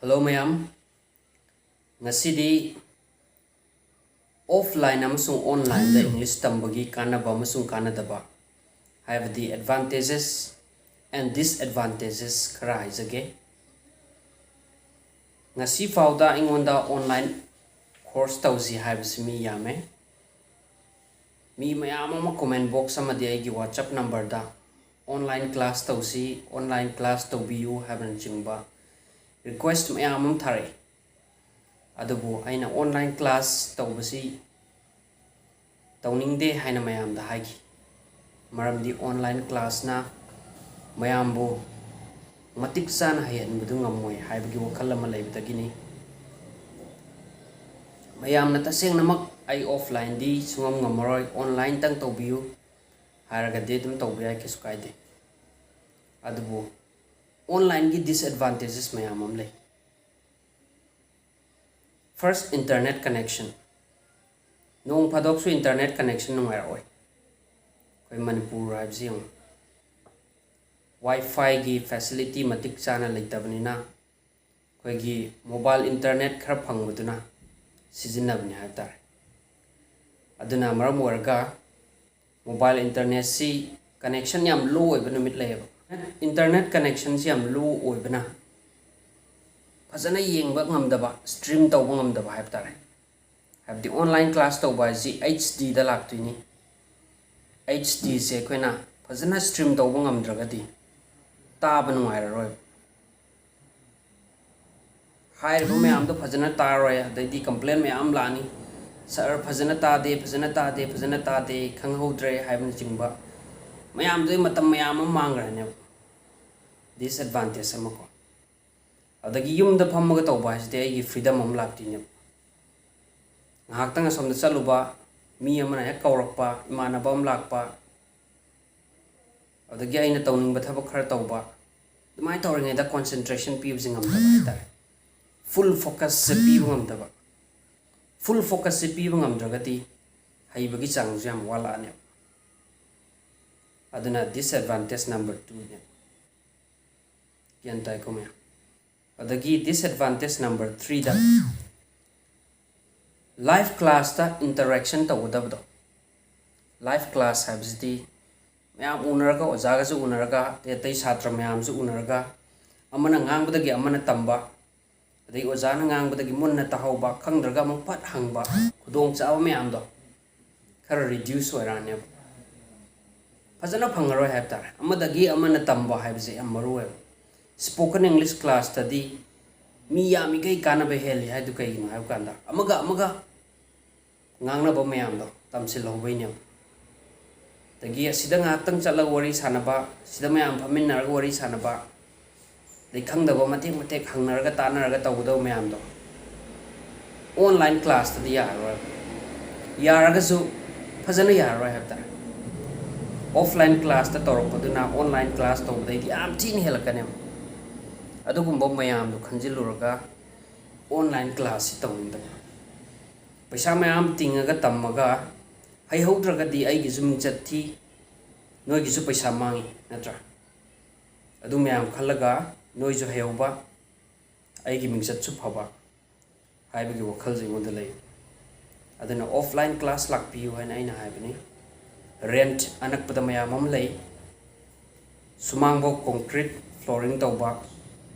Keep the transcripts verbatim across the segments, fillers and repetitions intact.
Hello ꯃꯌꯥꯝ, ꯉꯁꯤꯗꯤ offline ꯑꯃꯁꯨꯡ online ꯗ English ꯇꯝꯕꯒꯤ ꯀꯥꯟꯅꯕ ꯑꯃꯁꯨꯡ ꯀꯥꯟꯅꯗꯕ, ꯍꯥꯏꯕꯗꯤ advantages and disadvantages ꯈꯔ ꯍꯥꯏꯖꯒꯦ꯫ ꯉꯁꯤ ꯐꯥꯎꯗ ꯑꯩꯉꯣꯟꯗ online course ꯇꯧꯁꯤ ꯍꯥꯏꯕꯁꯤ ꯃꯤ ꯌꯥꯝꯃꯦ꯫ ꯃꯤ ꯃꯌꯥꯝ ꯑꯃ comment box ꯑꯃꯗꯤ ꯑꯩꯒꯤ WhatsApp number ꯗ online class ꯇꯧꯁꯤ, online class ꯇꯧꯕꯤꯌꯨ ꯍꯥꯏꯕꯅꯆꯤꯡꯕ request ꯃꯌꯥꯝ ꯑꯃ ꯊꯥꯔꯛꯏ꯫ ꯑꯗꯨꯕꯨ ꯑꯩꯅ online class ꯇꯧꯕꯁꯤ ꯇꯧꯅꯤꯡꯗꯦ ꯍꯥꯏꯅ ꯃꯌꯥꯝꯗ ꯍꯥꯏꯈꯤ꯫ ꯃꯔꯝꯗꯤ online class ꯅ ꯃꯌꯥꯝꯕꯨ ꯃꯇꯤꯛ ꯆꯥꯅ ꯍꯩꯍꯟꯕꯗꯨ ꯉꯝꯃꯣꯏ ꯍꯥꯏꯕꯒꯤ ꯋꯥꯈꯜ ꯑꯃ ꯂꯩꯕꯗꯒꯤꯅꯤ꯫ ꯃꯌꯥꯝꯅ ꯇꯁꯦꯡꯅꯃꯛ "ꯑꯩ offline ꯗꯤ ꯁꯨꯡꯉꯝ ꯉꯝꯃꯔꯣꯏ, online ꯇꯪ ꯇꯧꯕꯤꯌꯨ" ꯍꯥꯏꯔꯒꯗꯤ ꯑꯗꯨꯝ ꯇꯧꯕ ꯌꯥꯏ, ꯀꯩꯁꯨ ꯀꯥꯏꯗꯦ꯫ ꯑꯗꯨꯕꯨ online ꯒꯤ disadvantages ꯃꯌꯥꯝ ꯑꯃ ꯂꯩ꯫ First, internet connection꯫ ꯅꯣꯡ ꯐꯥꯗꯣꯛꯁꯨ internet connection ꯅꯨꯡꯉꯥꯏꯔꯛꯑꯣꯏ꯫ ꯑꯩꯈꯣꯏ ꯃꯅꯤꯄꯨꯔ ꯍꯥꯏꯕꯁꯤ ꯌꯦꯡꯉꯨ, WiFi ꯒꯤ facility ꯃꯇꯤꯛ ꯆꯥꯅ ꯂꯩꯇꯕꯅꯤꯅ ꯑꯩꯈꯣꯏꯒꯤ mobile internet ꯈꯔ ꯐꯪꯕꯗꯨꯅ ꯁꯤꯖꯤꯟꯅꯕꯅꯤ ꯍꯥꯏꯕ ꯇꯥꯔꯦ꯫ ꯑꯗꯨꯅ ꯃꯔꯝ ꯑꯣꯏꯔꯒ mobile internet ꯁꯤ connection ꯌꯥꯝ low ꯑꯣꯏꯕ ꯅꯨꯃꯤꯠ ꯂꯩꯌꯦꯕ꯫ Internet connection ꯁꯤ ꯌꯥꯝ low ꯑꯣꯏꯕꯅ ꯐꯖꯅ ꯌꯦꯡꯕ ꯉꯝꯗꯕ, stream ꯇꯧꯕ ꯉꯝꯗꯕ ꯍꯥꯏꯕ ꯇꯥꯔꯦ꯫ ꯍꯥꯏꯕꯗꯤ online class ꯇꯧꯕ ꯍꯥꯏꯁꯤ HD ꯗ ꯂꯥꯛꯇꯣꯏꯅꯤ꯫ HD ꯁꯦ ꯑꯩꯈꯣꯏꯅ ꯐꯖꯅ stream ꯇꯧꯕ ꯉꯝꯗ꯭ꯔꯒꯗꯤ ꯇꯥꯕ ꯅꯨꯡꯉꯥꯏꯔꯔꯣꯏꯕ꯫ ꯍꯥꯏꯔꯤꯕ ꯃꯌꯥꯝꯗꯣ ꯐꯖꯅ ꯇꯥꯔꯣꯏ, ꯑꯗꯩꯗꯤ complain ꯃꯌꯥꯝ ꯂꯥꯛꯑꯅꯤ꯫ "Sir, ꯐꯖꯅ ꯇꯥꯗꯦ, ꯐꯖꯅ ꯇꯥꯗꯦ, ꯐꯖꯅ ꯇꯥꯗꯦ, ꯈꯪꯍꯧꯗ꯭ꯔꯦ" ꯍꯥꯏꯕꯅꯆꯤꯡꯕ ꯃꯌꯥꯝꯗꯨꯒꯤ ꯃꯇꯝ ꯃꯌꯥꯝ ꯑꯃ ꯃꯥꯡꯈ꯭ꯔꯅꯦꯕ꯫ Disadvantage ꯑꯃꯀꯣ꯫ ꯑꯗꯒꯤ ꯌꯨꯝꯗ ꯐꯝꯃꯒ ꯇꯧꯕ ꯍꯥꯏꯁꯤꯗꯤ ꯑꯩꯒꯤ freedom ꯑꯃ ꯂꯥꯛꯇꯣꯏꯅꯦꯕ꯫ ꯉꯥꯏꯍꯥꯛꯇꯪ ꯑꯁꯣꯝꯗ ꯆꯠꯂꯨꯕ, ꯃꯤ ꯑꯃꯅ ꯍꯦꯛ ꯀꯧꯔꯛꯄ, ꯏꯃꯥꯟꯅꯕ ꯑꯃ ꯂꯥꯛꯄ, ꯑꯗꯒꯤ ꯑꯩꯅ ꯇꯧꯅꯤꯡꯕ ꯊꯕꯛ ꯈꯔ ꯇꯧꯕ, ꯑꯗꯨꯃꯥꯏꯅ ꯇꯧꯔꯤꯉꯩꯗ concentration ꯄꯤꯕꯁꯦ ꯉꯝꯗꯕ ꯍꯥꯏꯇꯥꯔꯦ꯫ Full focus ꯁꯦ ꯄꯤꯕ ꯉꯝꯗꯕ꯫ Full focus ꯁꯦ ꯄꯤꯕ ꯉꯝꯗ꯭ꯔꯒꯗꯤ ꯍꯩꯕꯒꯤ ꯆꯥꯡꯁꯨ ꯌꯥꯝ ꯋꯥꯠꯂꯛꯑꯅꯦꯕ꯫ ꯑꯗꯨꯅ disadvantage number two ꯅꯦ꯫ ꯒ꯭ꯌꯥꯟ ꯇꯥꯏꯀꯣ ꯃꯌꯥꯝ? ꯑꯗꯒꯤ disadvantage number threeꯗ live classꯇ interaction ꯇꯧꯒꯗꯕꯗꯣ꯫ Live class ꯍꯥꯏꯕꯁꯤꯗꯤ ꯃꯌꯥꯝ ꯎꯅꯔꯒ, ꯑꯣꯖꯥꯒꯁꯨ ꯎꯅꯔꯒ, ꯑꯇꯩ ꯑꯇꯩ ꯁꯥꯇ꯭ꯔ ꯃꯌꯥꯝꯁꯨ ꯎꯅꯔꯒ, ꯑꯃꯅ ꯉꯥꯡꯕꯗꯒꯤ ꯑꯃꯅ ꯇꯝꯕ, ꯑꯗꯩ ꯑꯣꯖꯥꯅ ꯉꯥꯡꯕꯗꯒꯤ ꯃꯨꯟꯅ ꯇꯥꯍꯧꯕ, ꯈꯪꯗ꯭ꯔꯒ ꯑꯃꯨꯛ ꯐꯠ ꯍꯪꯕ, ꯈꯨꯗꯣꯡꯆꯥꯕ ꯃꯌꯥꯝꯗꯣ ꯈꯔ reduce ꯑꯣꯏꯔꯛꯑꯅꯦꯕ꯫ ꯐꯖꯅ ꯐꯪꯉꯔꯣꯏ ꯍꯥꯏꯕ ꯇꯥꯔꯦ꯫ ꯑꯃꯗꯒꯤ ꯑꯃꯅ ꯇꯝꯕ ꯍꯥꯏꯕꯁꯦ ꯌꯥꯝ ꯃꯔꯨ ꯑꯣꯏꯕ꯫ Spoken English classꯇꯗꯤ ꯃꯤ ꯌꯥꯝꯃꯤꯈꯩ ꯀꯥꯟꯅꯕ ꯍꯦꯜꯂꯤ ꯍꯥꯏꯗꯨ ꯀꯩꯒꯤꯅꯣ ꯍꯥꯏꯕ ꯀꯥꯟꯗ, ꯑꯃꯒ ꯑꯃꯒ ꯉꯥꯡꯅꯕ ꯃꯌꯥꯝꯗꯣ ꯇꯝꯁꯤꯜꯍꯧꯕꯩꯅꯦꯕ꯫ ꯑꯗꯒꯤ ꯑꯁꯤꯗ ꯉꯥꯏꯍꯥꯛꯇꯪ ꯆꯠꯂꯒ ꯋꯥꯔꯤ ꯁꯥꯟꯅꯕ, ꯁꯤꯗ ꯃꯌꯥꯝ ꯐꯝꯃꯤꯟꯅꯔꯒ ꯋꯥꯔꯤ ꯁꯥꯟꯅꯕ, ꯑꯗꯩ ꯈꯪꯗꯕ ꯃꯇꯦꯛ ꯃꯇꯦꯛ ꯍꯪꯅꯔꯒ ꯇꯥꯟꯅꯔꯒ ꯇꯧꯒꯗꯕ ꯃꯌꯥꯝꯗꯣ online classꯇꯗꯤ ꯌꯥꯔꯔꯣꯏ꯫ ꯌꯥꯔꯒꯁꯨ ꯐꯖꯅ ꯌꯥꯔꯔꯣꯏ ꯍꯥꯏꯕ ꯇꯥꯔꯦ꯫ Offline classꯇ ꯇꯧꯔꯛꯄꯗꯨꯅ online class ꯇꯧꯕꯗꯩꯗꯤ ꯌꯥꯝ ꯊꯤꯅ ꯍꯦꯜꯂꯛꯀꯅꯦꯕ꯫ ꯑꯗꯨꯒꯨꯝꯕ ꯃꯌꯥꯝꯗꯣ ꯈꯟꯖꯤꯜꯂꯨꯔꯒ online classꯁꯤ ꯇꯧꯅꯤꯡꯗꯕ꯫ ꯄꯩꯁꯥ ꯃꯌꯥꯝ ꯇꯤꯡꯉꯒ ꯇꯝꯃꯒ ꯍꯩꯍꯧꯗ꯭ꯔꯒꯗꯤ ꯑꯩꯒꯤꯁꯨ ꯃꯤꯡꯆꯠ ꯊꯤ, ꯅꯣꯏꯒꯤꯁꯨ ꯄꯩꯁꯥ ꯃꯥꯡꯉꯤ, ꯅꯠꯇ꯭ꯔꯥ? ꯑꯗꯨ ꯃꯌꯥꯝ ꯈꯜꯂꯒ ꯅꯣꯏꯁꯨ ꯍꯩꯍꯧꯕ, ꯑꯩꯒꯤ ꯃꯤꯡꯆꯠꯁꯨ ꯐꯕ ꯍꯥꯏꯕꯒꯤ ꯋꯥꯈꯜꯁꯦ ꯑꯩꯉꯣꯟꯗ ꯂꯩ꯫ ꯑꯗꯨꯅ offline class ꯂꯥꯛꯄꯤꯌꯨ ꯍꯥꯏꯅ ꯑꯩꯅ ꯍꯥꯏꯕꯅꯤ꯫ Rent ꯑꯅꯛꯄꯗ ꯃꯌꯥꯝ ꯑꯃ ꯂꯩ꯫ ꯁꯨꯃꯥꯡꯐꯧ concrete flooring ꯇꯧꯕ,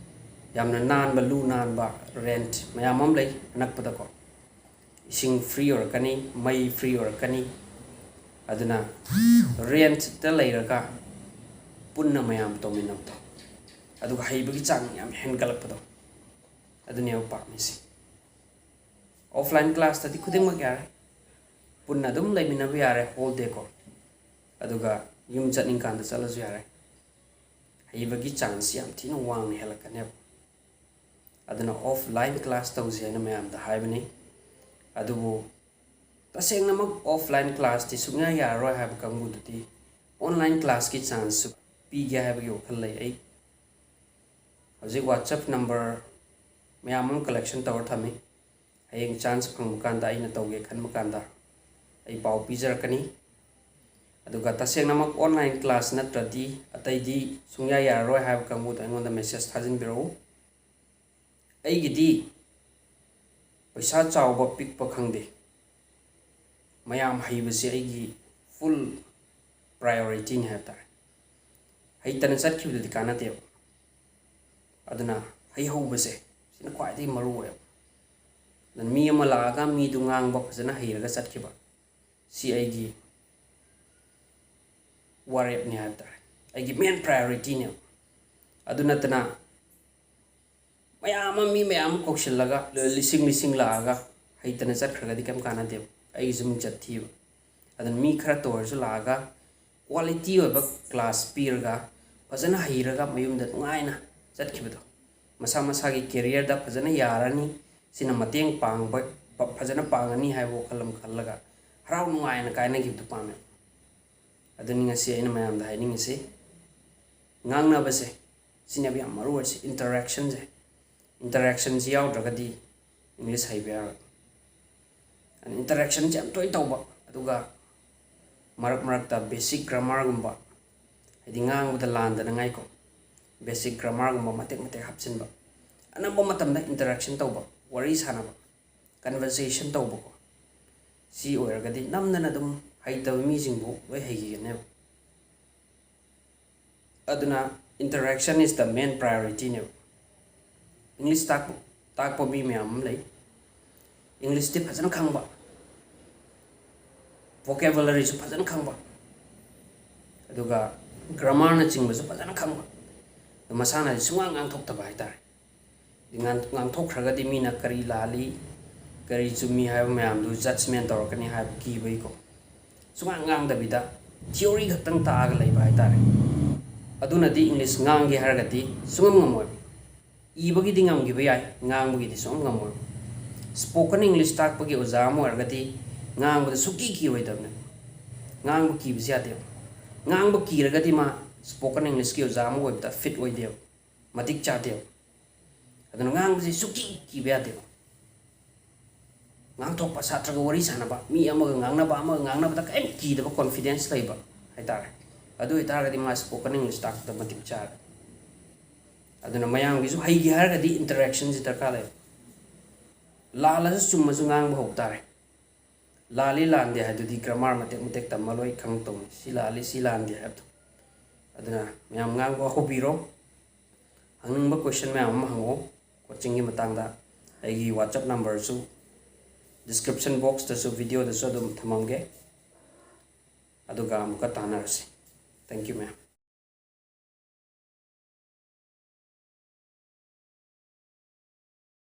ꯌꯥꯝꯅ ꯅꯥꯟꯕ, ꯂꯨ ꯅꯥꯟꯕ rent ꯃꯌꯥꯝ ꯑꯃ ꯂꯩ ꯑꯅꯛꯄꯗꯀꯣ꯫ ꯏꯁꯤꯡ free ꯑꯣꯏꯔꯛꯀꯅꯤ, ꯃꯩ free ꯑꯣꯏꯔꯛꯀꯅꯤ꯫ ꯑꯗꯨꯅ rentꯇ ꯂꯩꯔꯒ ꯄꯨꯟꯅ ꯃꯌꯥꯝ ꯇꯧꯃꯤꯟꯅꯕꯗꯣ, ꯑꯗꯨꯒ ꯍꯩꯕꯒꯤ ꯆꯥꯡ ꯌꯥꯝ ꯍꯦꯟꯒꯠꯂꯛꯄꯗꯣ, ꯑꯗꯨꯅꯦꯕ ꯄꯥꯝꯃꯤꯁꯦ꯫ Offline classꯇꯗꯤ ꯈꯨꯗꯤꯡꯃꯛ ꯌꯥꯔꯦ, ꯄꯨꯟꯅ ꯑꯗꯨꯝ ꯂꯩꯃꯤꯟꯅꯕ ꯌꯥꯔꯦ whole day ꯀꯣ, ꯑꯗꯨꯒ ꯌꯨꯝ ꯆꯠꯅꯤꯡꯀꯥꯟꯗ ꯆꯠꯂꯁꯨ ꯌꯥꯔꯦ꯫ ꯍꯩꯕꯒꯤ ꯆꯥꯡꯁꯤ ꯌꯥꯝ ꯊꯤꯅ ꯋꯥꯡꯅ ꯍꯦꯜꯂꯛꯀꯅꯦꯕ꯫ ꯑꯗꯨꯅ offline class ꯇꯧꯁꯦ ꯍꯥꯏꯅ ꯃꯌꯥꯝꯗ ꯍꯥꯏꯕꯅꯤ꯫ ꯑꯗꯨꯕꯨ ꯇꯁꯦꯡꯅꯃꯛ offline classꯇꯤ ꯁꯨꯡꯌꯥ ꯌꯥꯔꯔꯣꯏ ꯍꯥꯏꯕ ꯀꯥꯡꯕꯨꯗꯨꯗꯤ online classꯀꯤ chanceꯁꯨ ꯄꯤꯒꯦ ꯍꯥꯏꯕꯒꯤ ꯋꯥꯈꯜ ꯂꯩ ꯑꯩ꯫ ꯍꯧꯖꯤꯛ WhatsApp number ꯃꯌꯥꯝ ꯑꯃ collection ꯇꯧꯔ ꯊꯝꯃꯤ꯫ ꯍꯌꯦꯡ chance ꯐꯪꯕ ꯀꯥꯟꯗ, ꯑꯩꯅ ꯇꯧꯒꯦ ꯈꯟꯕ ꯀꯥꯟꯗ ꯑꯩ ꯄꯥꯎ ꯄꯤꯖꯔꯛꯀꯅꯤ꯫ ꯑꯗꯨꯒ ꯇꯁꯦꯡꯅꯃꯛ online class ꯅꯠꯇ꯭ꯔꯗꯤ ꯑꯇꯩꯗꯤ ꯁꯨꯡꯌꯥ ꯌꯥꯔꯔꯣꯏ ꯍꯥꯏꯕ ꯀꯥꯡꯕꯨꯗꯣ ꯑꯩꯉꯣꯟꯗ message ꯊꯥꯖꯤꯟꯕꯤꯔꯛꯎ꯫ ꯑꯩꯒꯤꯗꯤ ꯄꯩꯁꯥ ꯆꯥꯎꯕ ꯄꯤꯛꯄ ꯈꯪꯗꯦ, ꯃꯌꯥꯝ ꯍꯩꯕꯁꯦ ꯑꯩꯒꯤ full priorityꯅꯤ ꯍꯥꯏꯕ ꯇꯥꯔꯦ꯫ ꯍꯩꯇꯅ ꯆꯠꯈꯤꯕꯗꯨꯗꯤ ꯀꯥꯟꯅꯗꯦꯕ꯫ ꯑꯗꯨꯅ ꯍꯩꯍꯧꯕꯁꯦ ꯁꯤꯅ ꯈ꯭ꯋꯥꯏꯗꯒꯤ ꯃꯔꯨ ꯑꯣꯏꯌꯦꯕ꯫ ꯑꯗꯨꯅ ꯃꯤ ꯑꯃ ꯂꯥꯛꯑꯒ ꯃꯤꯗꯨ ꯉꯥꯡꯕ ꯐꯖꯅ ꯍꯩꯔꯒ ꯆꯠꯈꯤꯕ, ꯁꯤ ꯑꯩꯒꯤ ꯋꯥꯔꯦꯞꯅꯤ ꯍꯥꯏꯕ ꯇꯥꯔꯦ, ꯑꯩꯒꯤ main priorityꯅꯦꯕ꯫ ꯑꯗꯨ ꯅꯠꯇꯅ ꯃꯌꯥꯝ ꯑꯃ, ꯃꯤ ꯃꯌꯥꯝ ꯑꯃ ꯀꯧꯁꯤꯜꯂꯒ ꯂꯤꯁꯤꯡ ꯂꯤꯁꯤꯡ ꯂꯥꯛꯑꯒ ꯍꯩꯇꯅ ꯆꯠꯈ꯭ꯔꯒꯗꯤ ꯀꯩꯝ ꯀꯥꯟꯅꯗꯦꯕ, ꯑꯩꯒꯤꯁꯨ ꯃꯤꯡꯆꯠ ꯊꯤꯕ꯫ ꯑꯗꯨꯅ ꯃꯤ ꯈꯔꯇ ꯑꯣꯏꯔꯁꯨ ꯂꯥꯛꯑꯒ quality ꯑꯣꯏꯕ class ꯄꯤꯔꯒ ꯐꯖꯅ ꯍꯩꯔꯒ ꯃꯌꯨꯝꯗ ꯅꯨꯡꯉꯥꯏꯅ ꯆꯠꯈꯤꯕꯗꯣ, ꯃꯁꯥ ꯃꯁꯥꯒꯤ careerꯗ ꯐꯖꯅ ꯌꯥꯔꯅꯤ, ꯁꯤꯅ ꯃꯇꯦꯡ ꯄꯥꯡꯕ, ꯐꯖꯅ ꯄꯥꯡꯒꯅꯤ ꯍꯥꯏꯕ ꯋꯥꯈꯜ ꯑꯃ ꯈꯜꯂꯒ ꯍꯔꯥꯎ ꯅꯨꯡꯉꯥꯏꯅ ꯀꯥꯏꯅꯈꯤꯕꯗꯨ ꯄꯥꯝꯃꯦ꯫ ꯑꯗꯨꯅꯤ ꯉꯁꯤ ꯑꯩꯅ ꯃꯌꯥꯝꯗ ꯍꯥꯏꯅꯤꯡꯉꯤꯁꯤ꯫ ꯉꯥꯡꯅꯕꯁꯦ ꯁꯤꯅꯦꯕ ꯌꯥꯝ ꯃꯔꯨ ꯑꯣꯏꯔꯤꯁꯦ, interactionꯁꯦ꯫ Interactionꯁꯤ ꯌꯥꯎꯗ꯭ꯔꯒꯗꯤ English ꯍꯩꯕ ꯌꯥꯔꯣꯏ꯫ ꯑꯗꯨꯅ interactionꯁꯦ ꯌꯥꯝ ꯇꯣꯏꯅ ꯇꯧꯕ, ꯑꯗꯨꯒ ꯃꯔꯛ ꯃꯔꯛꯇ basic grammarꯒꯨꯝꯕ, ꯍꯥꯏꯗꯤ ꯉꯥꯡꯕꯗ ꯂꯥꯟꯗꯅꯉꯥꯏꯀꯣ, basic grammarꯒꯨꯝꯕ ꯃꯇꯦꯛ ꯃꯇꯦꯛ ꯍꯥꯞꯆꯤꯟꯕ, ꯑꯅꯝꯕ ꯃꯇꯝꯗ interaction ꯇꯧꯕ, ꯋꯥꯔꯤ ꯁꯥꯟꯅꯕ, conversation ꯇꯧꯕꯀꯣ, ꯁꯤ ꯑꯣꯏꯔꯒꯗꯤ ꯅꯝꯗꯅ ꯑꯗꯨꯝ ꯍꯩꯇꯕ ꯃꯤꯁꯤꯡꯕꯨ ꯂꯣꯏ ꯍꯩꯈꯤꯒꯅꯦꯕ꯫ ꯑꯗꯨꯅ interaction is the main priorityꯅꯦꯕ꯫ English ꯇꯥꯛꯄ, ꯇꯥꯛꯄ ꯃꯤ ꯃꯌꯥꯝ ꯑꯃ ꯂꯩ, Englishꯇꯤ ꯐꯖꯅ ꯈꯪꯕ, vocabularyꯁꯨ ꯐꯖꯅ ꯈꯪꯕ, ꯑꯗꯨꯒ grammarꯅꯆꯤꯡꯕꯁꯨ ꯐꯖꯅ ꯈꯪꯕ, ꯑꯗꯣ ꯃꯁꯥꯅꯗꯤ ꯁꯨꯡꯉꯥꯡ ꯉꯥꯡꯊꯣꯛꯇꯕ ꯍꯥꯏꯇꯥꯔꯦ꯫ ꯉꯥꯡ-, ꯉꯥꯡꯊꯣꯛꯈ꯭ꯔꯒꯗꯤ ꯃꯤꯅ ꯀꯔꯤ ꯂꯥꯜꯂꯤ, ꯀꯔꯤ ꯆꯨꯝꯃꯤ ꯍꯥꯏꯕ ꯃꯌꯥꯝꯗꯨ judgment ꯇꯧꯔꯛꯀꯅꯤ ꯍꯥꯏꯕ ꯀꯤꯕꯒꯤꯀꯣ, ꯁꯨꯡꯉꯥꯡ ꯉꯥꯡꯗꯕꯤꯗ theory ꯈꯛꯇꯪ ꯇꯥꯛꯑꯒ ꯂꯩꯕ ꯍꯥꯏꯇꯥꯔꯦ꯫ ꯑꯗꯨꯅꯗꯤ English ꯉꯥꯡꯒꯦ ꯍꯥꯏꯔꯒꯗꯤ ꯁꯨꯡꯉꯝ ꯉꯝꯃꯣꯏ꯫ ꯏꯕꯒꯤꯗꯤ ꯉꯝꯈꯤꯕ ꯌꯥꯏ, ꯉꯥꯡꯕꯒꯤꯗꯤ ꯁꯨꯡꯉꯝ ꯉꯝꯃꯣꯏ꯫ Spoken English ꯇꯥꯛꯄꯒꯤ ꯑꯣꯖꯥ ꯑꯃ ꯑꯣꯏꯔꯒꯗꯤ ꯉꯥꯡꯕꯗ ꯁꯨꯛꯀꯤ ꯀꯤꯔꯣꯏꯗꯕꯅꯦ꯫ ꯉꯥꯡꯕ ꯀꯤꯕꯁꯤ ꯌꯥꯗꯦꯕ꯫ ꯉꯥꯡꯕ ꯀꯤꯔꯒꯗꯤ ꯃꯥ spoken Englishꯀꯤ ꯑꯣꯖꯥ ꯑꯃ ꯑꯣꯏꯕꯗ fit ꯑꯣꯏꯗꯦꯕ, ꯃꯇꯤꯛ ꯆꯥꯗꯦꯕ꯫ ꯑꯗꯨꯅ ꯉꯥꯡꯕꯁꯤ ꯁꯨꯛꯀꯤ ꯀꯤꯕ ꯌꯥꯗꯦꯕ꯫ ꯉꯥꯡꯊꯣꯛꯄ, ꯁꯥꯇ꯭ꯔꯒ ꯋꯥꯔꯤ ꯁꯥꯟꯅꯕ, ꯃꯤ ꯑꯃꯒ ꯉꯥꯡꯅꯕ, ꯑꯃꯒ ꯉꯥꯡꯅꯕꯗ ꯀꯔꯤꯝ ꯀꯤꯗꯕ, confidence ꯂꯩꯕ ꯍꯥꯏꯇꯥꯔꯦ꯫ ꯑꯗꯨ ꯑꯣꯏꯇꯥꯔꯒꯗꯤ ꯃꯥ spoken English ꯇꯥꯛꯄꯗ ꯃꯇꯤꯛ ꯆꯥꯔꯦ꯫ ꯑꯗꯨꯅ ꯃꯌꯥꯝꯒꯤꯁꯨ ꯍꯩꯒꯦ ꯍꯥꯏꯔꯒꯗꯤ interactionꯁꯤ ꯗꯔꯀꯥꯔ ꯂꯩ꯫ ꯂꯥꯜꯂꯁꯨ ꯆꯨꯝꯃꯁꯨ ꯉꯥꯡꯕ ꯍꯧ ꯇꯥꯔꯦ꯫ ꯂꯥꯜꯂꯤ ꯂꯥꯟꯗꯦ ꯍꯥꯏꯗꯨꯗꯤ grammar ꯃꯇꯦꯛ ꯃꯇꯦꯛ ꯇꯝꯃ ꯂꯣꯏ ꯈꯪꯉꯛꯇꯧꯅꯤ, ꯁꯤ ꯂꯥꯜꯂꯤ ꯁꯤ ꯂꯥꯟꯗꯦ ꯍꯥꯏꯕꯗꯣ꯫ ꯑꯗꯨꯅ ꯃꯌꯥꯝ ꯉꯥꯡꯕ ꯍꯧꯕꯤꯔꯣ꯫ ꯍꯪꯅꯤꯡꯕ question ꯃꯌꯥꯝ ꯑꯃ ꯍꯪꯉꯛꯑꯣ꯫ Coachingꯒꯤ ꯃꯇꯥꯡꯗ ꯑꯩꯒꯤ WhatsApp numberꯁꯨ description boxꯇꯁꯨ videoꯗꯁꯨ ꯑꯗꯨꯝ ꯊꯝꯃꯝꯒꯦ꯫ ꯑꯗꯨꯒ ꯑꯃꯨꯛꯀ ꯇꯥꯟꯅꯔꯁꯤ꯫ Thank you, ma'am꯫